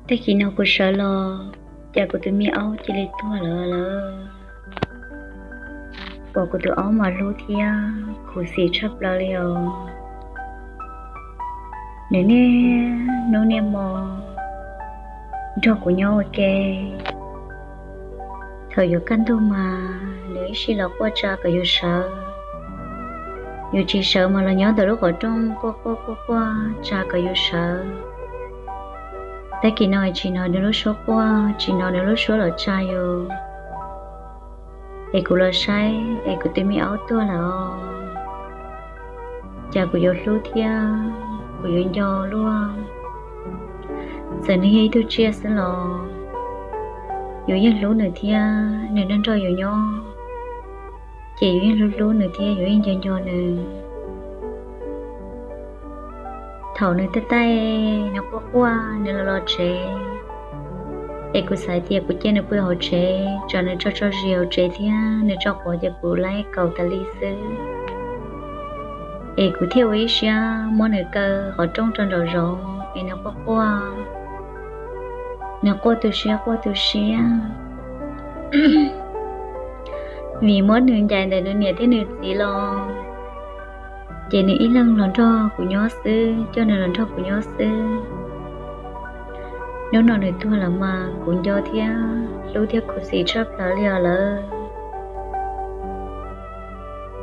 Tag kis no kuv sawv los, cas kuv tus me aub cia li tuag lawm lawm. Pom kuv tus aub mas hlub thiab khuv xim tshaj plaws li os. Nws niaj hnub niaj hmo nrog kuv nyob ua ke. Thaum yuav kaj ntug mas nws ib sij los quaj tsa kom yus sawv. Yus tsis sawv mas los nyob ntawm lub qhov rooj quaj quaj quaj quaj tsa kom yus sawv. Tag kis no tsis hnov nws lub suab quaj, tsis hnov nws lub suab los tsa yus. Es kuv los saib es kuv tus me aub tuag lawm os. Cas kuv yuav hlub thiab kuv yuav nco luaj. Txawm nws yog ib tug tsiaj xwb los yus yeej hlub nws thiab nws nrog nrog yus nyob, ces yus yeej hlub hlub nws thiab yus yeej nco nco nws. Thaum nws taij taij nws quaj quaj nws los los tsev, es kuv xav tias kuv cia nws pw hauv tsev, tsam nws tso tso zis hauv tsev thiab nws tso quav ces kuv laib kaus tas li xwb. Es kuv thiaj ua ib siab muab nws kaw qhov rooj rau nraum zoov es nws quaj quaj, nws quaj tu siab quaj tu siab. Vim muab nws ncaim ntawm nws niam thiab nws txiv los, ces nws ib leeg los nrog kuv nyob xwb, coj nws los nrog kuv nyob xwb. Hnub no nws tuag lawm mas kuv nco thiab hlub thiab khuv xim tshaj plaws li os lawm.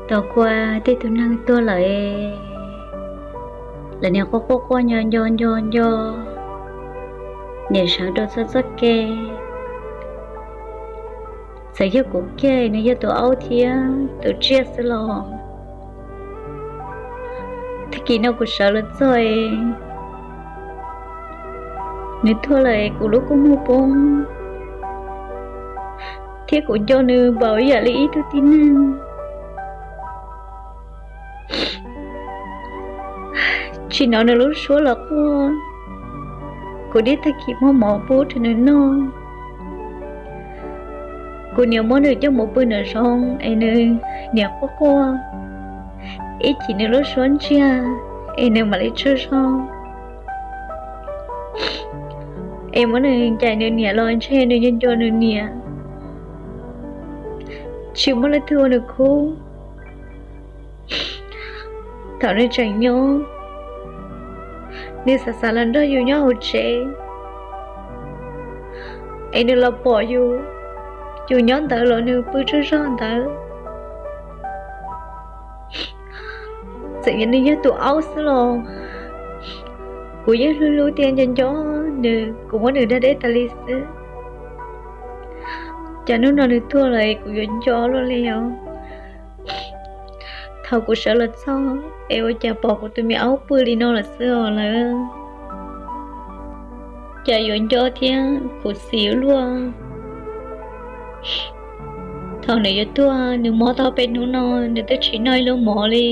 Tau kuaj tej tug neeg tuag lawm, lawv niaj quaj quaj quaj nco nco nco nco, niaj seev rau txoj txoj kev. Txawm yog kuv kiag nws yog tus aub thiab tus tsiaj xwb los, tag kis no kuv sawv los txog, nws tuag lawm kuv lub kua muag poob, thiab kuv nco nws npaum ib yam li ib tug tib neeg. Tsis hnov nws lub suab los quaj, kuv niaj tag kis muab mov pub rau nws noj. Kuv niaj muab nws coj mus pw nraum zoov es nws niaj quaj quaj, ib chim nws lub suab ntsiag es nws mam li tsaug zog. Es muab nws ncaim nws niam los ntshe nws nco nco nws niam, tsis muaj leej twg ua nws khub. Thaum nws tseem nyob, nws xav xav los nrog yus nyob hauv tsev, es nws los pom yus, yus nyob ntawd los nws pw tsaug zog ntawd. Txawm yog nws yog tus aub xwb los kuv yeej hlub hlub thiab nco nco nws, kuv muab nws dag deb tas li xwb. Cas hnub no nws tuag lawm es kuv yuav nco luaj li os. Thaum kuv sawv los txog es ua cas pom kuv tus me aub pw li no lawm xwb os lawm. Cas yuav nco thiab khuv xim luaj. Thaum nws yuav tuag nws mob tau peb hnub no nws twb tsis noj ib lub mov li.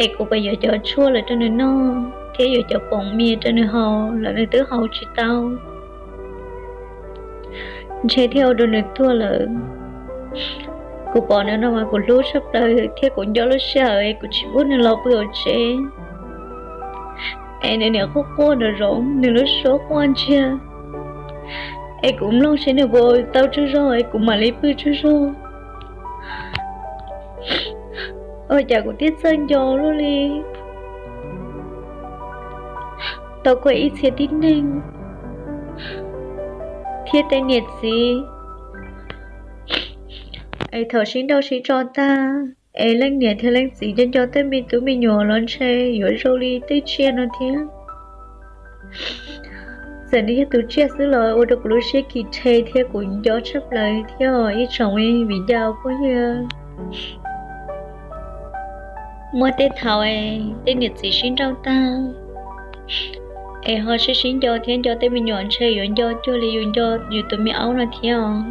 Es kuv pab yuav cov tshuaj lawm rau nws noj thiab yuav cov poom mias rau nws haus los nws twb haus tsis tau. Ntshe thiaj ua rau nws tuag lawm. Kuv pom nws no mas kuv hlub tshaj plaws thiab kuv nco lub sij hawm es kuv tsis pub nws los pw hauv tsev. Es nws niaj quaj quaj nraum zoov, nws lub suab quaj ntsiag. Es kuv mloog seb nws puas tau tsaug zog es kuv mam li pw tsaug zog. Ua cas kuv thiaj txawj nco luaj li. Tau kuaj ib txhia tib neeg thiab tej niam txiv, es thaum sib nrauj sib tso tag, es leej niam thiab leej txiv nco nco tej me tub me nyuam los ntshe yuav zoo li tej tsiaj no thiab. Txawm nws yog tus tsiaj xwb los ua rau kuv lub siab khi rhe thiab kuv nco tshaj plaws thiab ib tsoom viv ncaus phooj ywg. Muaj tej thaum es tej niam txiv sib nrauj tag, es ho sib sib nco thiab nco tej me nyuam ntshe yuav nco cuag li yus nco yus tus me aub no thiab os.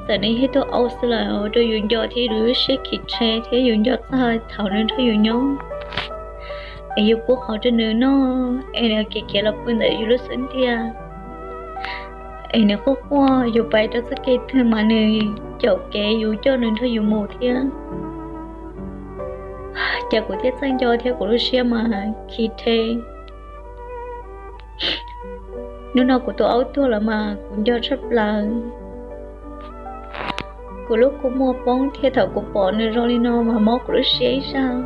Txawm nws yog ib tug aub xwb los ua rau yus nco thiab yus lub siab khi rhe thiab yus nco txog thaum nws nrog yus nyob, es yus pub qhov rau nws noj, es nws khiav khiav los pw ntawm yus lub xub ntiag, es nws quaj quaj yus pais rau txoj kev twg mas nws caum kev yus coj nws nrog yus mus thiab. Ces kuv thiaj txawj nco thiab kuv lub siab mas khi rhe. Hnub no kuv tus aub tuag lawm mas kuv nco tshaj plaws. Kuv lub kua muag poob thiab thaum kuv pom nws zoo li no mas mob kuv lub siab ib zaug.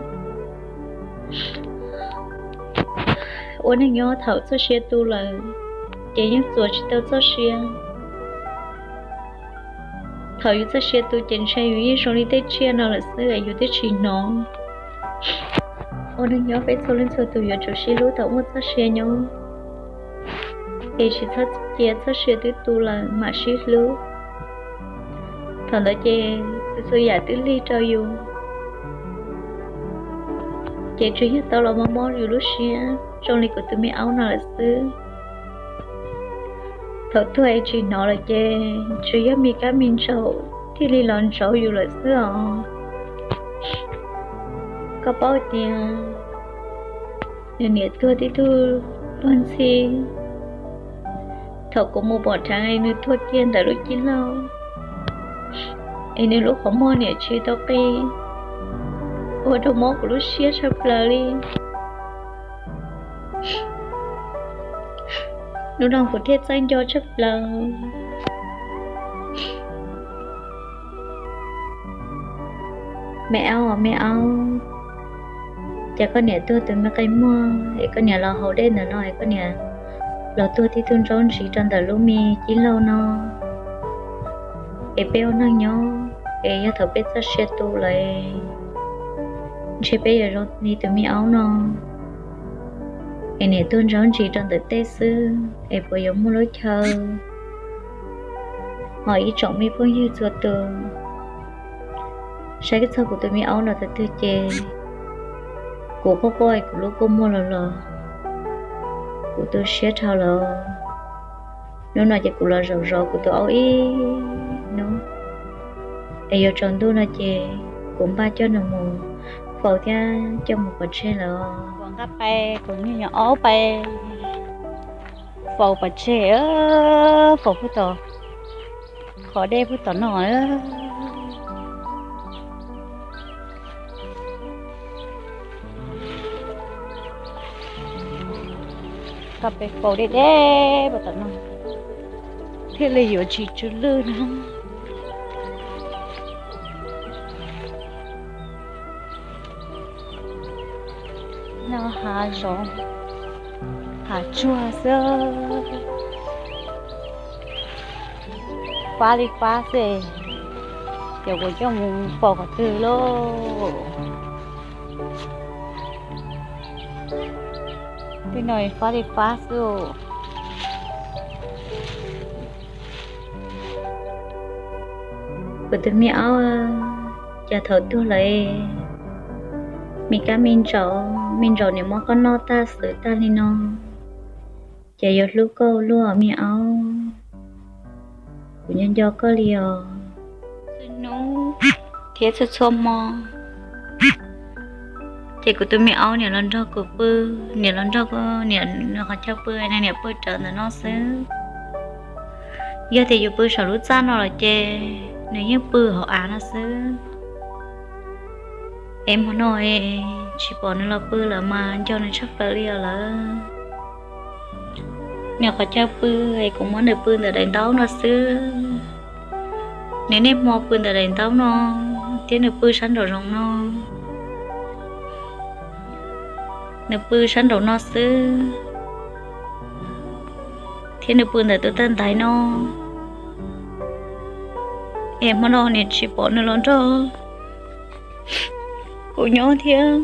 Ua neej nyob thaum txoj sia tu lawm ces yeej txuas tsis tau txoj sia. Thaum yus txoj sia tu ces ntshe yus yeej zoo li tej tsiaj no lawm xwb es yus twb tsis hnov. Ua neej nyob peb txhua leej txhua tus yuav tsum sib hlub thaum muaj txoj sia nyob, es tsis txhob cia txoj sia twb tu lawm mam sib hlub. Thaum ntawd ces txhua txhua yam twb lig rau yus, ces tsuas yog tau los mob mob yus lub siab zoo li kuv tus me aub no lawm xwb. Thaum tuag es tsis hnov lawm ces tsuas yog me kab me ntsaum thiaj li los ntsauv yus lawm xwb os. Koj paub tias nws niam tuag tib tug luag ntxhi. Thaum kuv mus pom dheev es nws tuag kiag ntawm lub cib laug, es nws lub qhov muag niam tsis tau qi, ua rau mob kuv lub siab tshaj plaws li. Hnub no kuv thiaj txawj nco tshaj plaws. Me aub, me aub, cas koj niam tuag tus me qe muag es koj niam los haus dej ntawm no es koj niam los tuag tib tug ntsaub ntsis rau ntawm lub me cib laug no. Es peb ua neej nyob es yog thaum peb txoj sia tu lawm, ntshe peb yuav zoo li tus me aub no, es niam tuag ntsaub ntsis rau ntawm tej xwb es puas yuav muaj lub chaw? Ho ib tsoom me phooj ywg txhua tus, saib txog kuv tus me aub no tus twg ces kuv quaj quaj kuv lub kua muag los los, kuv tu siab dhau lawm. Hnub no ces kuv los zaum zov kuv tus aub ib hnub, es yuav tsaus ntuj no ces kuv npaj coj nws mus faus thiab coj mus pov tseg lawm. Kuv nqa pais kuv niag nyuam aub pais faus pov tseg, faus puag tom qhov dej puag tom no. Koj peb faus deb deb puag tom no thiaj li yuav tsis tsw lwj na. No hav zoov, hav tsuag xwb, fab li fab xwb, ces kuv coj mus faus qhov twg lauj? Tej no fab li fab xwb. Kuv tus me aub, cas thaum tuag lawm, me kab me ntsaum, me ntsaum niam muab koj noj tag xwb tag li no, ces yuav hlub koj ua luaj me aub. Kuv nco nco koj li os. Txhua hnub thiab txhua txhua hmo, ces kuv tus me aub niam los nrog kuv pw, niam los nrog kuv niam qhov chaw pw, niam pw rawv ntawm no xwb. Yog tias yus pw saum lub txaj no lawm ces nws yeej pw hauv av no xwb. Es hmo no tsis pom nws los pw lawm mas nco nws tshaj plaws li os lawm. Nws qhov chaw pw es kuv muab nws pw ntawm daim ntaub no xwb. Nws niaj hmo pw ntawm daim ntaub no, thiab nws pw sab nraum zoov no. Nws pw sab nraum no xwb, thiab nws pw ntawm tus tawg ntaiv no. Es hmo no niam tsis pom nws los nrog kuv nyob thiab,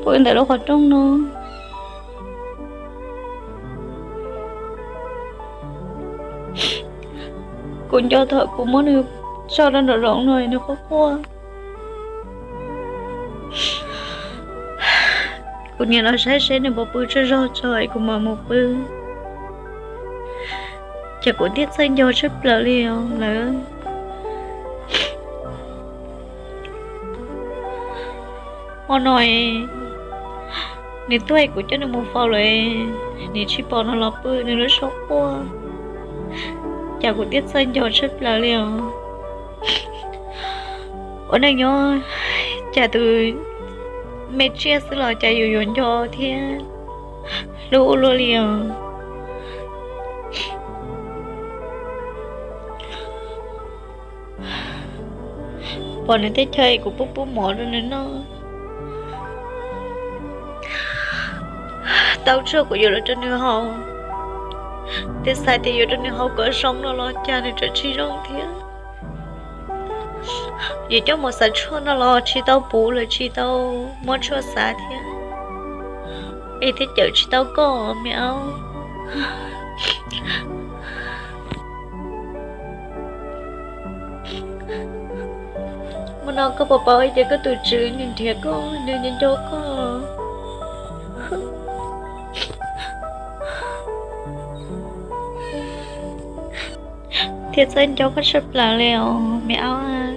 pw ntawm lub qhov rooj no. Kuv nco thaum kuv muab nws tso rau nraum zoov no nws quaj quaj. Kuv niam los saib seb nws puas pw tsaug zog tso es kuv mam mus pw. Ces kuv thiaj txawj nco tshaj plaws li os lawm. Hmo no nws tuag es kuv coj nws mus faus lawm, nws tsis pom nws los pw nws lub suab quaj. Ces kuv thiaj txawj nco tshaj plaws li os. Ua neej nyob cas tus me tsiaj xwb los cas yus yuav nco thiab. Hlub ua luaj li os. Pom nws teb chaw es kuv pub pub mov rau nws noj, tau tshuaj kuv yuav los rau nws haus, twb xav tias yuav rau nws haus kom zoo no los cas nws tseem tsis zoo thiab. Yuav coj mus xav tshuaj no los tsis tau puv los tsis tau muab tshuaj xav thiab, es thiaj cawm tsis tau koj me aub. Muaj no koj puas paub tias koj tus tswv nws nrhiav koj, nws nco nco koj thiab txawj nco koj tshaj plaws li os me aub.